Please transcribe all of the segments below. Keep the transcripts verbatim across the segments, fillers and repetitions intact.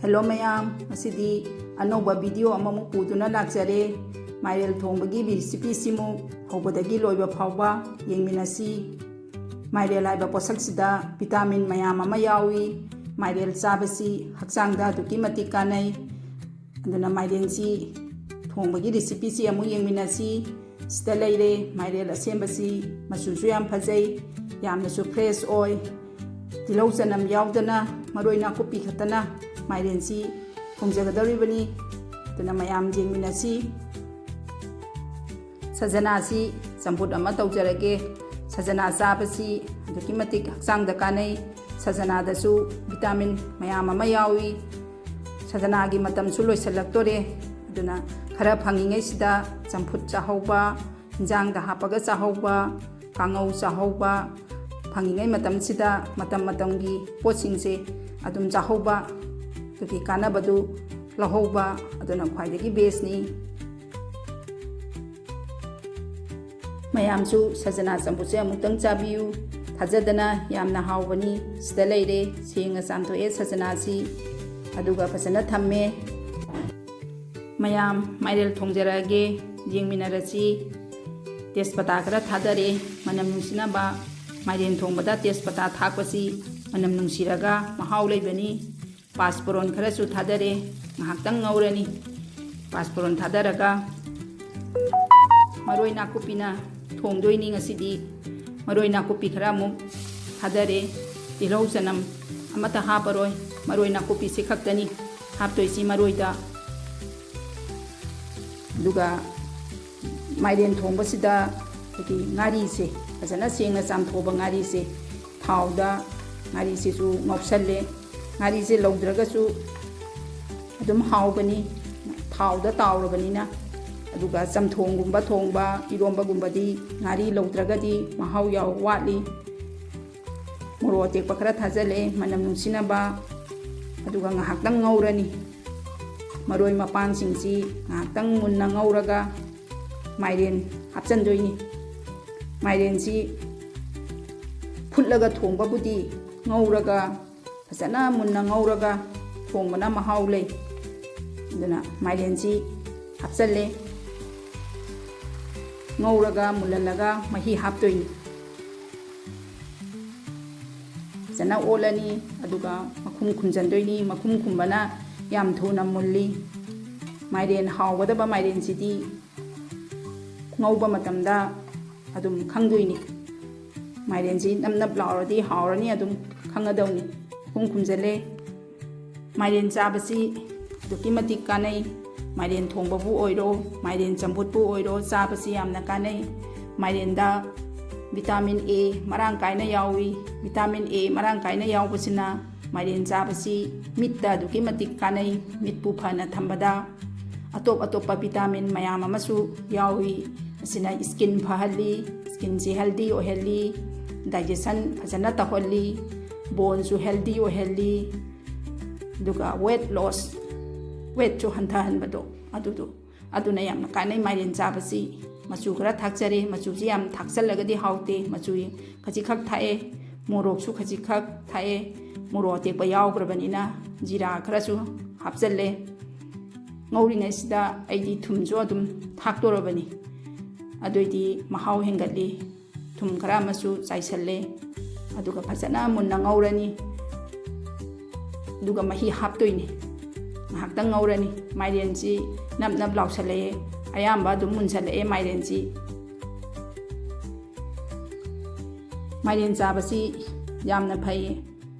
Hello ꯃꯌꯥꯝ, ꯉꯁꯤꯗꯤ ꯑꯅꯧꯕ video ꯑꯃꯃꯨꯛ ꯄꯨꯗꯨꯅ ꯂꯥꯛꯆꯔꯦ꯫ ꯃꯥꯏꯔꯦꯜ ꯊꯣꯡꯕꯒꯤ recipeꯁꯤꯃꯨꯛ ꯍꯧꯕꯗꯒꯤ ꯂꯣꯏꯕ ꯐꯥꯎꯕ ꯌꯦꯡꯃꯤꯟꯅꯁꯤ꯫ ꯃꯥꯏꯔꯦꯜ ꯍꯥꯏꯕ ꯄꯣꯠꯁꯛꯁꯤꯗ vitamin ꯃꯌꯥꯝ ꯑꯃ ꯌꯥꯎꯏ꯫ ꯃꯥꯏꯔꯦꯜ ꯆꯥꯕꯁꯤ ꯍꯛꯆꯥꯡꯗ ꯑꯗꯨꯛꯀꯤ ꯃꯇꯤꯛ ꯀꯥꯟꯅꯩ꯫ ꯑꯗꯨꯅ ꯃꯥꯏꯔꯦꯟꯁꯤ ꯊꯣꯡꯕꯒꯤ recipeꯁꯤ ꯑꯃꯨꯛ ꯌꯦꯡꯃꯤꯟꯅꯁꯤ꯫ ꯁꯤꯗ ꯂꯩꯔꯦ ꯃꯥꯏꯔꯦꯜ ꯑꯁꯦꯝꯕꯁꯤ, ꯃꯆꯨꯁꯨ ꯌꯥꯝ ꯐꯖꯩ, ꯌꯥꯝꯅꯁꯨ fresh ꯑꯣꯏ꯫ ꯇꯤꯜꯍꯧ ꯆꯅꯝ ꯌꯥꯎꯗꯅ ꯃꯔꯣꯏ ꯅꯥꯀꯨꯞꯄꯤ ꯈꯛꯇꯅ ꯃꯥꯏꯔꯦꯟꯁꯤ ꯊꯣꯡꯖꯒꯗꯧꯔꯤꯕꯅꯤ꯫ ꯑꯗꯨꯅ ꯃꯌꯥꯝ ꯌꯦꯡꯃꯤꯟꯅꯁꯤ꯫ ꯁꯖꯅꯥꯁꯤ ꯆꯝꯐꯨꯠ ꯑꯃ ꯇꯧꯖꯔꯒꯦ꯫ ꯁꯖꯅꯥ ꯆꯥꯕꯁꯤ ꯑꯗꯨꯛꯀꯤ ꯃꯇꯤꯛ ꯍꯛꯆꯥꯡꯗ ꯀꯥꯟꯅꯩ꯫ ꯁꯖꯅꯥꯗꯁꯨ vitamin ꯃꯌꯥꯝ ꯑꯃ ꯌꯥꯎꯏ꯫ ꯁꯖꯅꯥꯒꯤ ꯃꯇꯝꯁꯨ ꯂꯣꯏꯁꯤꯜꯂꯛꯇꯣꯔꯦ, ꯑꯗꯨꯅ ꯈꯔ ꯐꯪꯉꯤꯉꯩꯁꯤꯗ ꯆꯝꯐꯨꯠ ꯆꯥꯍꯧꯕ, ꯏꯟꯖꯥꯡꯗ ꯍꯥꯞꯄꯒ ꯆꯥꯍꯧꯕ, ꯀꯥꯡꯉꯧ ꯆꯥꯍꯧꯕ, ꯐꯪꯉꯤꯉꯩ ꯃꯇꯝꯁꯤꯗ ꯃꯇꯝ ꯃꯇꯝꯒꯤ ꯄꯣꯠꯁꯤꯡꯁꯦ ꯑꯗꯨꯝ ꯆꯥꯍꯧꯕ, ꯑꯗꯨꯒꯤ ꯀꯥꯟꯅꯕꯗꯨ ꯂꯧꯍꯧꯕ, ꯑꯗꯨꯅ ꯈ꯭ꯋꯥꯏꯗꯒꯤ bestꯅꯤ꯫ ꯃꯌꯥꯝꯁꯨ ꯁꯖꯅꯥ ꯆꯝꯐꯨꯠꯁꯦ ꯑꯃꯨꯛꯇꯪ ꯆꯥꯕꯤꯌꯨ꯫ ꯊꯥꯖꯗꯅ ꯌꯥꯝꯅ ꯍꯥꯎꯕꯅꯤ꯫ ꯁꯤꯗ ꯂꯩꯔꯦ, ꯁꯦꯡꯅ ꯆꯥꯝꯊꯣꯛꯑꯦ ꯁꯖꯅꯥꯁꯤ, ꯑꯗꯨꯒ ꯐꯖꯅ ꯊꯝꯃꯦ꯫ ꯃꯌꯥꯝ, ꯃꯥꯏꯔꯦꯜ ꯊꯣꯡꯖꯔꯛꯑꯒꯦ, ꯌꯦꯡꯃꯤꯟꯅꯔꯁꯤ꯫ ꯇꯦꯖꯄꯇꯥ ꯈꯔ ꯊꯥꯗꯔꯦ, ꯃꯅꯝ ꯅꯨꯡꯁꯤꯅꯕ꯫ ꯃꯥꯏꯔꯦꯟ ꯊꯣꯡꯕꯗ ꯇꯦꯖꯄꯇꯥ ꯊꯥꯛꯄꯁꯤ ꯃꯅꯝ ꯅꯨꯡꯁꯤꯔꯒ ꯃꯍꯥꯎ ꯂꯩꯕꯅꯤ꯫ ꯄꯥꯁꯄꯣꯔꯣꯟ ꯈꯔꯁꯨ ꯊꯥꯗꯔꯦ, ꯉꯥꯏꯍꯥꯛꯇꯪ ꯉꯧꯔꯅꯤ꯫ ꯄꯥꯁꯄꯣꯔꯣꯟ ꯊꯥꯗꯔꯒ ꯃꯔꯣꯏ ꯅꯥꯀꯨꯞꯄꯤꯅ ꯊꯣꯡꯗꯣꯏꯅꯤ ꯉꯁꯤꯗꯤ꯫ ꯃꯔꯣꯏ ꯅꯥꯀꯨꯞꯄꯤ ꯈꯔ ꯑꯃꯨꯛ ꯊꯥꯗꯔꯦ꯫ ꯇꯤꯜꯍꯧ ꯆꯅꯝ ꯑꯃꯠꯇ ꯍꯥꯞꯄꯔꯣꯏ, ꯃꯔꯣꯏ ꯅꯥꯀꯨꯞꯄꯤꯁꯤ ꯈꯛꯇꯅꯤ ꯍꯥꯞꯇꯣꯏꯁꯤ ꯃꯔꯣꯏꯗ꯫ ꯑꯗꯨꯒ ꯃꯥꯏꯔꯦꯟ ꯊꯣꯡꯕꯁꯤꯗ ꯑꯩꯈꯣꯏꯒꯤ ꯉꯥꯔꯤꯁꯦ, ꯐꯖꯅ ꯁꯦꯡꯅ ꯆꯥꯝꯊꯣꯛꯑꯕ ꯉꯥꯔꯤꯁꯦ ꯊꯥꯎꯗ, ꯉꯥꯔꯤꯁꯤꯁꯨ ꯉꯧꯁꯜꯂꯦ꯫ ꯉꯥꯔꯤꯁꯦ ꯂꯧꯗ꯭ꯔꯒꯁꯨ ꯑꯗꯨꯝ ꯍꯥꯎꯕꯅꯤ, ꯊꯥꯎꯗ ꯇꯥꯎꯔꯕꯅꯤꯅ꯫ ꯑꯗꯨꯒ ꯆꯝꯊꯣꯡꯒꯨꯝꯕ ꯊꯣꯡꯕ, ꯏꯔꯣꯝꯕꯒꯨꯝꯕꯗꯤ ꯉꯥꯔꯤ ꯂꯧꯗ꯭ꯔꯒꯗꯤ ꯃꯍꯥꯎ ꯌꯥꯎ ꯋꯥꯠꯂꯤ꯫ ꯃꯣꯔꯣꯛ ꯑꯇꯦꯛꯄ ꯈꯔ ꯊꯥꯖꯤꯜꯂꯦ, ꯃꯅꯝ ꯅꯨꯡꯁꯤꯅꯕ꯫ ꯑꯗꯨꯒ ꯉꯥꯏꯍꯥꯛꯇꯪ ꯉꯧꯔꯅꯤ꯫ ꯃꯔꯣꯏ ꯃꯄꯥꯡꯁꯤꯡꯁꯤ ꯉꯥꯏꯍꯥꯛꯇꯪ ꯃꯨꯟꯅ ꯉꯧꯔꯒ ꯃꯥꯏꯔꯦꯟ ꯍꯥꯞꯆꯤꯟꯗꯣꯏꯅꯤ꯫ ꯃꯥꯏꯔꯦꯟꯁꯤ ꯐꯨꯠꯂꯒ ꯊꯣꯡꯕꯕꯨꯗꯤ ꯉꯧꯔꯒ, ꯐꯖꯅ ꯃꯨꯟꯅ ꯉꯧꯔꯒ ꯊꯣꯡꯕꯅ ꯃꯍꯥꯎ ꯂꯩ꯫ ꯑꯗꯨꯅ ꯃꯥꯏꯔꯦꯟꯁꯤ ꯍꯥꯞꯆꯜꯂꯦ꯫ ꯉꯧꯔꯒ ꯃꯨꯜꯍꯜꯂꯒ ꯃꯍꯤ ꯍꯥꯞꯇꯣꯏꯅꯤ꯫ ꯐꯖꯅ ꯑꯣꯠꯂꯅꯤ꯫ ꯑꯗꯨꯒ ꯃꯈꯨꯝ ꯈꯨꯝꯖꯤꯟꯗꯣꯏꯅꯤ꯫ ꯃꯈꯨꯝ ꯈꯨꯝꯕꯅ ꯌꯥꯝ ꯊꯨꯅ ꯃꯨꯜꯂꯤ꯫ ꯃꯥꯏꯔꯦꯟ ꯍꯥꯎꯒꯗꯕ ꯃꯥꯏꯔꯦꯟꯁꯤꯗꯤ ꯉꯧꯕ ꯃꯇꯝꯗ ꯑꯗꯨꯝ ꯈꯪꯗꯣꯏꯅꯤ꯫ ꯃꯥꯏꯔꯦꯟꯁꯤ ꯅꯞ ꯅꯞ ꯂꯥꯎꯔꯗꯤ ꯍꯥꯎꯔꯅꯤ, ꯑꯗꯨꯝ ꯈꯪꯒꯗꯧꯅꯤ꯫ ꯃꯈꯨꯝ ꯈꯨꯝꯖꯤꯜꯂꯦ꯫ ꯃꯥꯏꯔꯦꯟ ꯆꯥꯕꯁꯤ ꯑꯗꯨꯛꯀꯤ ꯃꯇꯤꯛ ꯀꯥꯟꯅꯩ꯫ ꯃꯥꯏꯔꯦꯟ ꯊꯣꯡꯕꯕꯨ ꯑꯣꯏꯔꯣ, ꯃꯥꯏꯔꯦꯟ ꯆꯝꯐꯨꯠꯄꯨ ꯑꯣꯏꯔꯣ, ꯆꯥꯕꯁꯤ ꯌꯥꯝꯅ ꯀꯥꯟꯅꯩ꯫ ꯃꯥꯏꯔꯦꯟꯗ vitamin A ꯃꯔꯥꯡ ꯀꯥꯏꯅ ꯌꯥꯎꯏ꯫ Vitamin A ꯃꯔꯥꯡ ꯀꯥꯏꯅ ꯌꯥꯎꯕꯁꯤꯅ ꯃꯥꯏꯔꯦꯟ ꯆꯥꯕꯁꯤ ꯃꯤꯠꯇ ꯑꯗꯨꯛꯀꯤ ꯃꯇꯤꯛ ꯀꯥꯟꯅꯩ, ꯃꯤꯠꯄꯨ ꯐꯅ ꯊꯝꯕꯗ꯫ ꯑꯇꯣꯞ ꯑꯇꯣꯞꯄ vitamin ꯃꯌꯥꯝ ꯑꯃꯁꯨ ꯌꯥꯎꯏ꯫ ꯑꯁꯤꯅ skin ꯐꯍꯜꯂꯤ, skinꯁꯤ healthy ꯑꯣꯏꯍꯜꯂꯤ, digestion ꯐꯖꯅ ꯇꯧꯍꯜꯂꯤ, boneꯁꯨ healthy ꯑꯣꯏꯍꯜꯂꯤ, ꯑꯗꯨꯒ weight loss, weightꯁꯨ ꯍꯟꯊꯍꯟꯕꯗꯣ ꯑꯗꯨꯗꯣ, ꯑꯗꯨꯅ ꯌꯥꯝꯅ ꯀꯥꯟꯅꯩ ꯃꯥꯏꯔꯦꯟ ꯆꯥꯕꯁꯤ꯫ ꯃꯆꯨ ꯈꯔ ꯊꯥꯛꯆꯔꯦ꯫ ꯃꯆꯨꯁꯤ ꯌꯥꯝ ꯊꯥꯛꯆꯜꯂꯒꯗꯤ ꯍꯥꯎꯇꯦ꯫ ꯃꯆꯨ ꯈꯖꯤꯛꯈꯛ ꯊꯥꯛꯑꯦ, ꯃꯣꯔꯣꯛꯁꯨ ꯈꯖꯤꯛꯈꯛ ꯊꯥꯛꯑꯦ꯫ ꯃꯣꯔꯣꯛ ꯑꯇꯦꯛꯄ ꯌꯥꯎꯈ꯭ꯔꯕꯅꯤꯅ ꯖꯤꯔꯥ ꯈꯔꯁꯨ ꯍꯥꯞꯆꯜꯂꯦ꯫ ꯉꯧꯔꯤꯉꯩꯁꯤꯗ ꯑꯩꯗꯤ ꯊꯨꯝꯁꯨ ꯑꯗꯨꯝ ꯊꯥꯛꯇꯣꯔꯕꯅꯤ꯫ ꯑꯗꯨꯑꯣꯏꯗꯤ ꯃꯍꯥꯎ ꯍꯦꯟꯒꯠꯂꯤ꯫ ꯊꯨꯝ ꯈꯔ ꯑꯃꯁꯨ ꯆꯥꯏꯁꯜꯂꯦ꯫ ꯑꯗꯨꯒ ꯐꯖꯅ ꯃꯨꯟꯅ ꯉꯧꯔꯅꯤ꯫ ꯑꯗꯨꯒ ꯃꯍꯤ ꯍꯥꯞꯇꯣꯏꯅꯤ꯫ ꯉꯥꯏꯍꯥꯛꯇꯪ ꯉꯧꯔꯅꯤ꯫ ꯃꯥꯏꯔꯦꯟꯁꯤ ꯅꯞ ꯅꯞ ꯂꯥꯎꯁꯜꯂꯛꯑꯦ꯫ ꯑꯌꯥꯝꯕ ꯑꯗꯨꯝ ꯃꯨꯟꯁꯜꯂꯛꯑꯦ ꯃꯥꯏꯔꯦꯟꯁꯤ꯫ ꯃꯥꯏꯔꯦꯟ ꯆꯥꯕꯁꯤ ꯌꯥꯝꯅ ꯐꯩ꯫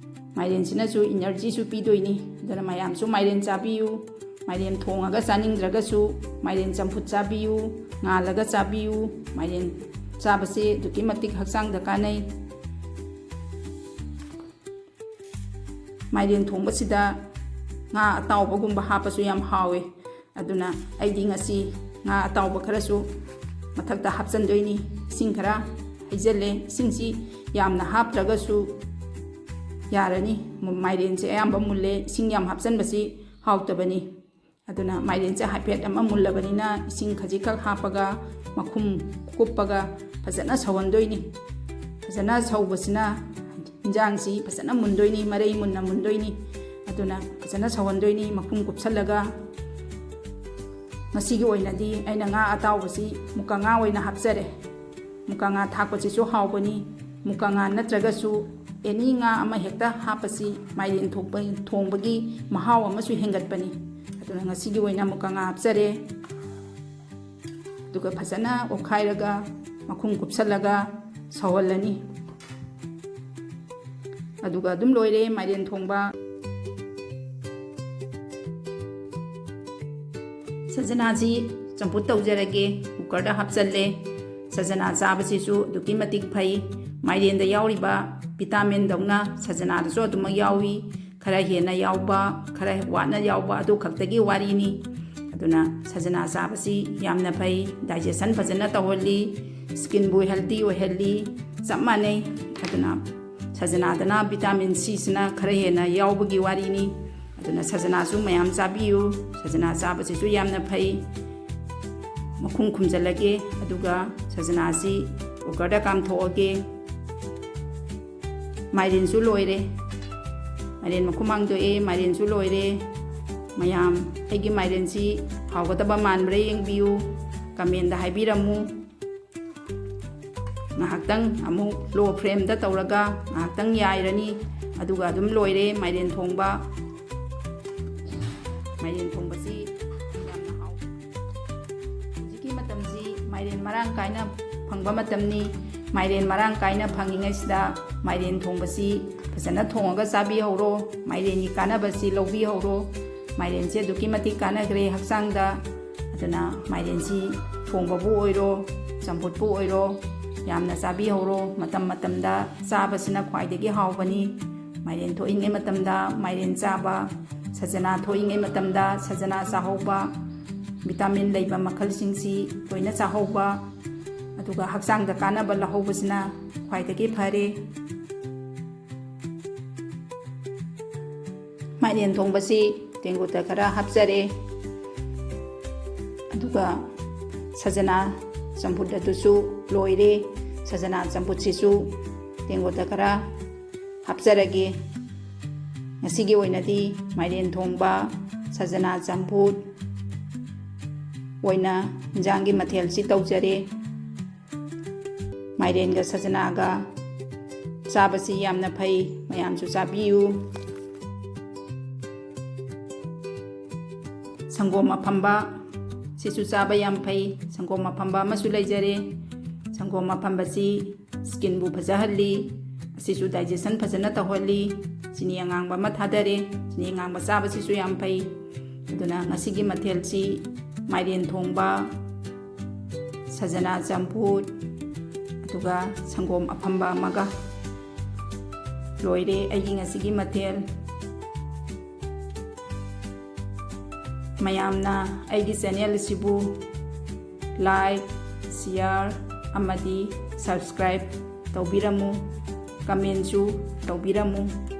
ꯃꯥꯏꯔꯦꯟꯁꯤꯅꯁꯨ energyꯁꯨ ꯄꯤꯗꯣꯏꯅꯤ꯫ ꯑꯗꯨꯅ ꯃꯌꯥꯝꯁꯨ ꯃꯥꯏꯔꯦꯟ ꯆꯥꯕꯤꯌꯨ꯫ ꯃꯥꯏꯔꯦꯟ ꯊꯣꯡꯉꯒ ꯆꯥꯅꯤꯡꯗ꯭ꯔꯒꯁꯨ ꯃꯥꯏꯔꯦꯟ ꯆꯝꯐꯨꯠ ꯆꯥꯕꯤꯌꯨ, ꯉꯥꯜꯂꯒ ꯆꯥꯕꯤꯌꯨ꯫ ꯃꯥꯏꯔꯦꯟ ꯆꯥꯕꯁꯦ ꯑꯗꯨꯛꯀꯤ ꯃꯇꯤꯛ ꯍꯛꯆꯥꯡꯗ ꯀꯥꯟꯅꯩ꯫ ꯃꯥꯏꯔꯦꯟ ꯊꯣꯡꯕꯁꯤꯗ ꯉꯥ ꯑꯇꯥꯎꯕꯒꯨꯝꯕ ꯍꯥꯞꯄꯁꯨ ꯌꯥꯝ ꯍꯥꯎꯋꯦ꯫ ꯑꯗꯨꯅ ꯑꯩꯗꯤ ꯉꯁꯤ ꯉꯥ ꯑꯇꯥꯎꯕ ꯈꯔꯁꯨ ꯃꯊꯛꯇ ꯍꯥꯞꯆꯤꯟꯗꯣꯏꯅꯤ꯫ ꯏꯁꯤꯡ ꯈꯔ ꯍꯩꯖꯤꯜꯂꯦ꯫ ꯏꯁꯤꯡꯁꯤ ꯌꯥꯝꯅ ꯍꯥꯞꯇ꯭ꯔꯒꯁꯨ ꯌꯥꯔꯅꯤ꯫ ꯃꯥꯏꯔꯦꯟꯁꯦ ꯑꯌꯥꯝꯕ ꯃꯨꯜꯂꯦ꯫ ꯏꯁꯤꯡ ꯌꯥꯝ ꯍꯥꯞꯆꯤꯟꯕꯁꯤ ꯍꯥꯎꯇꯕꯅꯤ꯫ ꯑꯗꯨꯅ ꯃꯥꯏꯔꯦꯟꯁꯦ ꯍꯥꯏꯐꯦꯠ ꯑꯃ ꯃꯨꯜꯂꯕꯅꯤꯅ ꯏꯁꯤꯡ ꯈꯖꯤꯛꯈꯛ ꯍꯥꯞꯄꯒ ꯃꯈꯨꯝ ꯀꯨꯞꯄꯒ ꯐꯖꯅ ꯁꯧꯍꯟꯗꯣꯏꯅꯤ꯫ ꯐꯖꯅ ꯁꯧꯕꯁꯤꯅ ꯏꯟꯖꯥꯡꯁꯤ ꯐꯖꯅ ꯃꯨꯟꯗꯣꯏꯅꯤ, ꯃꯔꯩ ꯃꯨꯟꯅ ꯃꯨꯟꯗꯣꯏꯅꯤ꯫ ꯑꯗꯨꯅ ꯐꯖꯅ ꯁꯧꯍꯟꯗꯣꯏꯅꯤ ꯃꯈꯨꯝ ꯀꯨꯞꯁꯜꯂꯒ꯫ ꯉꯁꯤꯒꯤ ꯑꯣꯏꯅꯗꯤ ꯑꯩꯅ ꯉꯥ ꯑꯇꯥꯎꯕꯁꯤ ꯃꯨꯀꯥ ꯉꯥ ꯑꯣꯏꯅ ꯍꯥꯞꯆꯔꯦ꯫ ꯃꯨꯀꯥ ꯉꯥ ꯊꯥꯛꯄꯁꯤꯁꯨ ꯍꯥꯎꯕꯅꯤ꯫ ꯃꯨꯀꯥ ꯉꯥ ꯅꯠꯇ꯭ꯔꯒꯁꯨ ꯑꯦꯅꯤ ꯉꯥ ꯑꯃ ꯍꯦꯛꯇ ꯍꯥꯞꯄꯁꯤ ꯃꯥꯏꯔꯦꯟ ꯊꯣꯡꯕ-, ꯊꯣꯡꯕꯒꯤ ꯃꯍꯥꯎ ꯑꯃꯁꯨ ꯍꯦꯟꯒꯠꯄꯅꯤ꯫ ꯑꯗꯨꯅ ꯉꯁꯤꯒꯤ ꯑꯣꯏꯅ ꯃꯨꯀꯥ ꯉꯥ ꯍꯥꯞꯆꯔꯦ꯫ ꯑꯗꯨꯒ ꯐꯖꯅ ꯑꯣꯠꯈꯥꯏꯔꯒ ꯃꯈꯨꯝ ꯀꯨꯞꯁꯜꯂꯒ ꯁꯧꯍꯜꯂꯅꯤ꯫ ꯑꯗꯨꯒ ꯑꯗꯨꯝ ꯂꯣꯏꯔꯦ ꯃꯥꯏꯔꯦꯟ ꯊꯣꯡꯕ꯫ ꯁꯖꯅꯥꯁꯤ ꯆꯝꯐꯨꯠ ꯇꯧꯖꯔꯒꯦ꯫ ꯀꯨꯀꯔꯗ ꯍꯥꯞꯆꯜꯂꯦ꯫ ꯁꯖꯅꯥ ꯆꯥꯕꯁꯤꯁꯨ ꯑꯗꯨꯛꯀꯤ ꯃꯇꯤꯛ ꯐꯩ꯫ ꯃꯥꯏꯔꯦꯟꯗ ꯌꯥꯎꯔꯤꯕ ꯚꯤꯇꯥꯃꯤꯟꯗꯧꯅ ꯁꯖꯅꯥꯗꯁꯨ ꯑꯗꯨꯃꯛ ꯌꯥꯎꯏ꯫ ꯈꯔ ꯍꯦꯟꯅ ꯌꯥꯎꯕ, ꯈꯔ ꯋꯥꯠꯅ ꯌꯥꯎꯕ ꯑꯗꯨ ꯈꯛꯇꯒꯤ ꯋꯥꯔꯤꯅꯤ꯫ ꯑꯗꯨꯅ ꯁꯖꯅꯥ ꯆꯥꯕꯁꯤ ꯌꯥꯝꯅ ꯐꯩ꯫ ꯗꯥꯏꯖꯦꯁꯟ ꯐꯖꯅ ꯇꯧꯍꯜꯂꯤ꯫ ꯁ꯭ꯀꯤꯟꯕꯨ ꯍꯦꯜꯗꯤ ꯑꯣꯏꯍꯜꯂꯤ꯫ ꯆꯞ ꯃꯥꯟꯅꯩ꯫ ꯑꯗꯨꯅ ꯁꯖꯅꯥꯗꯅ ꯚꯤꯇꯥꯃꯤꯟ ꯁꯤꯁꯤꯅ ꯈꯔ ꯍꯦꯟꯅ ꯌꯥꯎꯕꯒꯤ ꯋꯥꯔꯤꯅꯤ꯫ ꯑꯗꯨꯅ ꯁꯖꯅꯥꯁꯨ ꯃꯌꯥꯝ ꯆꯥꯕꯤꯌꯨ꯫ ꯁꯖꯅꯥ ꯆꯥꯕꯁꯤꯁꯨ ꯌꯥꯝꯅ ꯐꯩ꯫ ꯃꯈꯨꯝ ꯈꯨꯝꯖꯤꯜꯂꯒꯦ꯫ ꯑꯗꯨꯒ ꯁꯖꯅꯥꯁꯤ ꯀꯨꯀꯔꯗ ꯀꯥꯝꯊꯣꯛꯑꯒꯦ꯫ ꯃꯥꯏꯔꯦꯟꯁꯨ ꯂꯣꯏꯔꯦ꯫ ꯃꯥꯏꯔꯦꯟ ꯃꯈꯨꯝ ꯍꯥꯡꯗꯣꯛꯑꯦ꯫ ꯃꯥꯏꯔꯦꯟꯁꯨ ꯂꯣꯏꯔꯦ꯫ ꯃꯌꯥꯝ ꯑꯩꯒꯤ ꯃꯥꯏꯔꯦꯟꯁꯤ ꯍꯥꯎꯒꯗꯕ ꯃꯥꯟꯕ꯭ꯔꯥ ꯌꯦꯡꯕꯤꯌꯨ꯫ ꯀꯃꯦꯟꯗ ꯍꯥꯏꯕꯤꯔꯝꯃꯨ꯫ ꯉꯥꯏꯍꯥꯛꯇꯪ ꯑꯃꯨꯛ ꯂꯣ ꯐ꯭ꯂꯦꯝꯗ ꯇꯧꯔꯒ ꯉꯥꯏꯍꯥꯛꯇꯪ ꯌꯥꯏꯔꯅꯤ꯫ ꯑꯗꯨꯒ ꯑꯗꯨꯝ ꯂꯣꯏꯔꯦ ꯃꯥꯏꯔꯦꯟ ꯊꯣꯡꯕ꯫ ꯃꯥꯏꯔꯦꯟ ꯊꯣꯡꯕꯁꯤ ꯌꯥꯝꯅ ꯍꯥꯎ-, ꯍꯧꯖꯤꯛꯀꯤ ꯃꯇꯝꯁꯤ ꯃꯥꯏꯔꯦꯟ ꯃꯔꯥꯡ ꯀꯥꯏꯅ ꯐꯪꯕ ꯃꯇꯝꯅꯤ꯫ ꯃꯥꯏꯔꯦꯟ ꯃꯔꯥꯡ ꯀꯥꯏꯅ ꯐꯪꯉꯤꯉꯩꯁꯤꯗ ꯃꯥꯏꯔꯦꯟ ꯊꯣꯡꯕꯁꯤ ꯐꯖꯅ ꯊꯣꯡꯉꯒ ꯆꯥꯕꯤꯍꯧꯔꯣ꯫ ꯃꯥꯏꯔꯦꯟꯒꯤ ꯀꯥꯟꯅꯕꯁꯤ ꯂꯧꯕꯤꯍꯧꯔꯣ꯫ ꯃꯥꯏꯔꯦꯟꯁꯦ ꯑꯗꯨꯛꯀꯤ ꯃꯇꯤꯛ ꯀꯥꯟꯅꯈ꯭ꯔꯦ ꯍꯛꯆꯥꯡꯗ꯫ ꯑꯗꯨꯅ ꯃꯥꯏꯔꯦꯟꯁꯤ ꯊꯣꯡꯕꯕꯨ ꯑꯣꯏꯔꯣ, ꯆꯝꯐꯨꯠꯄꯨ ꯑꯣꯏꯔꯣ, ꯌꯥꯝꯅ ꯆꯥꯕꯤꯍꯧꯔꯣ꯫ ꯃꯇꯝ ꯃꯇꯝꯗ ꯆꯥꯕꯁꯤꯅ ꯈ꯭ꯋꯥꯏꯗꯒꯤ ꯍꯥꯎꯕꯅꯤ꯫ ꯃꯥꯏꯔꯦꯟ ꯊꯣꯛꯏꯉꯩ ꯃꯇꯝꯗ ꯃꯥꯏꯔꯦꯟ ꯆꯥꯕ, ꯁꯖꯅꯥ ꯊꯣꯛꯏꯉꯩ ꯃꯇꯝꯗ ꯁꯖꯅꯥ ꯆꯥꯍꯧꯕ, ꯚꯤꯇꯥꯃꯤꯟ ꯂꯩꯕ ꯃꯈꯜꯁꯤꯡꯁꯤ ꯂꯣꯏꯅ ꯆꯥꯍꯧꯕ, ꯑꯗꯨꯒ ꯍꯛꯆꯥꯡꯗ ꯀꯥꯟꯅꯕ ꯂꯧꯍꯧꯕꯁꯤꯅ ꯈ꯭ꯋꯥꯏꯗꯒꯤ ꯐꯔꯦ꯫ ꯃꯥꯏꯔꯦꯟ ꯊꯣꯡꯕꯁꯤ ꯇꯦꯡꯀꯣꯠꯇ ꯈꯔ ꯍꯥꯞꯆꯔꯦ꯫ ꯑꯗꯨꯒ ꯁꯖꯅꯥ ꯆꯝꯐꯨꯠ ꯑꯗꯨꯁꯨ ꯂꯣꯏꯔꯦ꯫ ꯁꯖꯅꯥ ꯆꯝꯐꯨꯠꯁꯤꯁꯨ ꯇꯦꯡꯀꯣꯠꯇ ꯈꯔ ꯍꯥꯞꯆꯔꯒꯦ꯫ ꯉꯁꯤꯒꯤ ꯑꯣꯏꯅꯗꯤ ꯃꯥꯏꯔꯦꯟ ꯊꯣꯡꯕ, ꯁꯖꯅꯥ ꯆꯝꯐꯨꯠ ꯑꯣꯏꯅ ꯏꯟꯖꯥꯡꯒꯤ ꯃꯊꯦꯜꯁꯤ ꯇꯧꯖꯔꯦ꯫ ꯃꯥꯏꯔꯦꯟꯒ ꯁꯖꯅꯥꯒ ꯆꯥꯕꯁꯤ ꯌꯥꯝꯅ ꯐꯩ, ꯃꯌꯥꯝꯁꯨ ꯆꯥꯕꯤꯌꯨ꯫ ꯁꯪꯒꯣꯝ ꯑꯐꯝꯕ ꯁꯤꯁꯨ ꯆꯥꯕ ꯌꯥꯝ ꯐꯩ꯫ ꯁꯪꯒꯣꯝ ꯑꯐꯝꯕ ꯑꯃꯁꯨ ꯂꯩꯖꯔꯦ꯫ ꯁꯪꯒꯣꯝ ꯑꯐꯝꯕꯁꯤ skinꯕꯨ ꯐꯖꯍꯜꯂꯤ, ꯑꯁꯤꯁꯨ digestion ꯐꯖꯅ ꯇꯧꯍꯜꯂꯤ꯫ ꯆꯤꯅꯤ ꯑꯉꯥꯡꯕ ꯑꯃ ꯊꯥꯗꯔꯦ꯫ ꯆꯤꯅꯤ ꯑꯉꯥꯡꯕ ꯆꯥꯕꯁꯤꯁꯨ ꯌꯥꯝ ꯐꯩ꯫ ꯑꯗꯨꯅ ꯉꯁꯤꯒꯤ ꯃꯊꯦꯜꯁꯤ ꯃꯥꯏꯔꯦꯟ ꯊꯣꯡꯕ, ꯁꯖꯅꯥ ꯆꯝꯐꯨꯠ, ꯑꯗꯨꯒ ꯁꯪꯒꯣꯝ ꯑꯐꯝꯕ ꯑꯃꯒ꯫ ꯂꯣꯏꯔꯦ ꯑꯩꯒꯤ ꯉꯁꯤꯒꯤ ꯃꯊꯦꯜ꯫ ꯃꯌꯥꯝꯅ ꯑꯩꯒꯤ channel ꯑꯁꯤꯕꯨ like, share ꯑꯃꯗꯤ subscribe ꯇꯧꯕꯤꯔꯝꯃꯨ, commentꯁꯨ ꯇꯧꯕꯤꯔꯝꯃꯨ꯫